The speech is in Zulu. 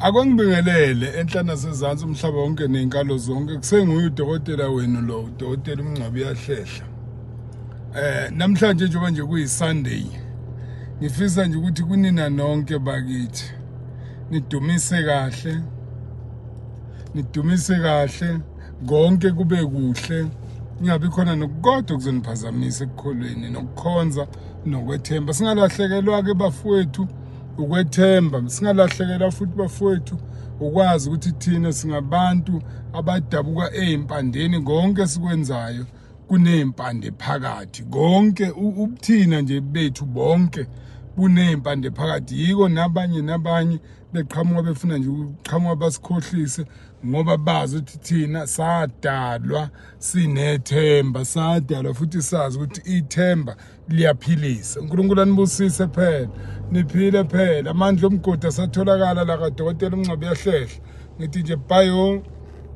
Akwangibingelele enhla nasezansi umhlaba wonke nezinkalo zonke kusenguye udokotela wenu lo udokotela umngcwabi uyahlehla. Namhlanje njengoba nje kuyi Sunday ngifisa nje ukuthi kunina nonke bakithi nidumise kahle nidumise kahle konke kube kuhle ingabi khona nokukodwa kuzoniphazamisa ekukholweni nokukhonza nokwethemba singalahlekelwa ke bafowethu ukwethemba singalahlekelwa futhi bafowethu ukwazi ukuthi thina singabantu abadabuka ezimpandeni konke sikwenzayo kunezimpande phakathi konke ubuthina nje bethu bonke bunezimpande phakathi yiko nabanye nabanye beqhamuka befuna nje ukuqhamuka basikhohlise ngoba bazi ukuthi thina sadalwa sinethemba sadalwa futhi sazi ukuthi ithemba liyaphilisa uNkulunkulu anibusise phela niphile phela amandla omgodi asatholakala la kadokotela umngcwabe uyahlehla ngithi nje bye.